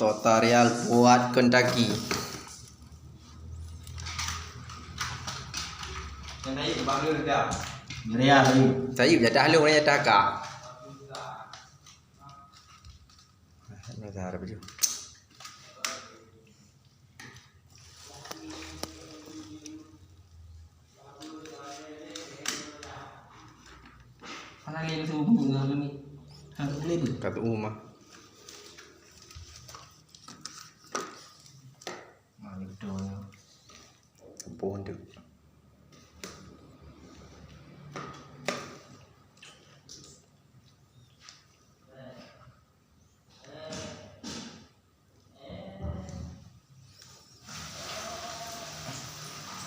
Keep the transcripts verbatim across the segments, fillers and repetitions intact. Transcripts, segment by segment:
Tutorial buat Kentucky. Nyang tayub bak lôn dah. Nyang tayub. Tayub jadah lôn, jadah ka. Nah, dah ada baju. Hana lé beutôi bumbung ngon leumiek. Hana lé beuh. Ka teu'u mah. Nah, ni beutôi. Teumpôh tu.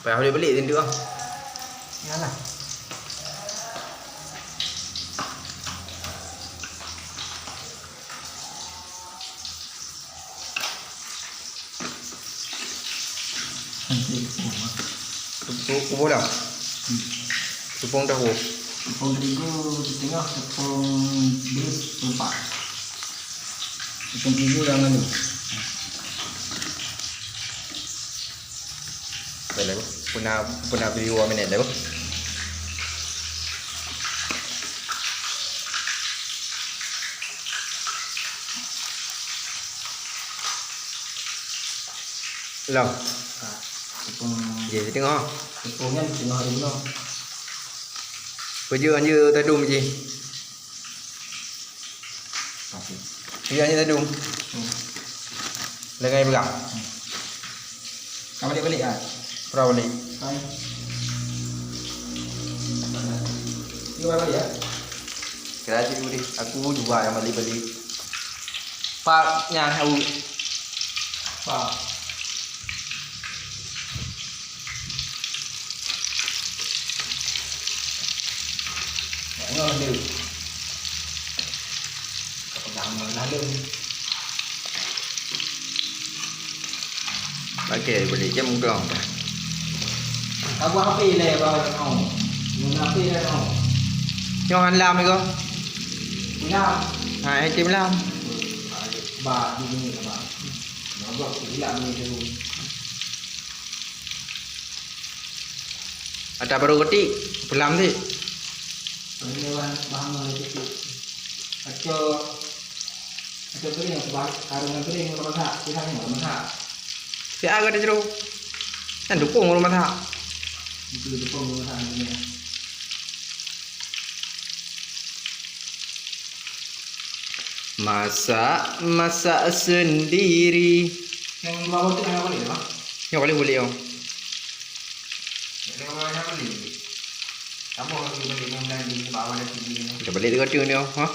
Payah balik-balik tinduk ah. Yalah. Nanti tepung lah. Tepung, tepung dah. Hmm. Tepung tahu. Tepung terigu setengah, tepung beureueh seperempat. Tepung terigu yang anu. Boleh, pernah, pernah beli dua minit dah. Long. Ha, tepung. Jih, di tengah. Tepung nyan di tengah dulu. Peue jeuet, anjeuk tadum jih. Okey. Peue jeuet, anjeuk tadum. Hmm. Lengai pegang. Hmm. Ka balik-balik ah. Pura balik. Hai. Ni balik ya. Kira aja dulu deh. Aku juga yang balik-balik. Pak nyang tahu. Pak. Tengok dia. Pegang dengan lalu. Pakai boleh jam kelang. Kabu H P le bawah tengok. Guna H P le tengok. Nyoh han lam iko. Lam. Ha, eh, tim lam. Ba di sini ba. Nyoh ba di lam ni tu. Ata baru ketik, pelam cit. Peunilaian bahan mulai ketik. Aco, aco kering, bah-, karung yang kering, rumah masak. Pisang ni, rumah masak. Siap ke ada jeruk? Kan dukung rumah masak. Itu dukung rumah masak ni. Masak, masak sendiri. Yang dua botik yang boleh, Bang? Yang boleh, boleh, oh. Yang dua botik yang boleh. Kamu harus balik dengan dah di sebab awal dah tinggi. Kita balik dekat tu ni, oh. Ha?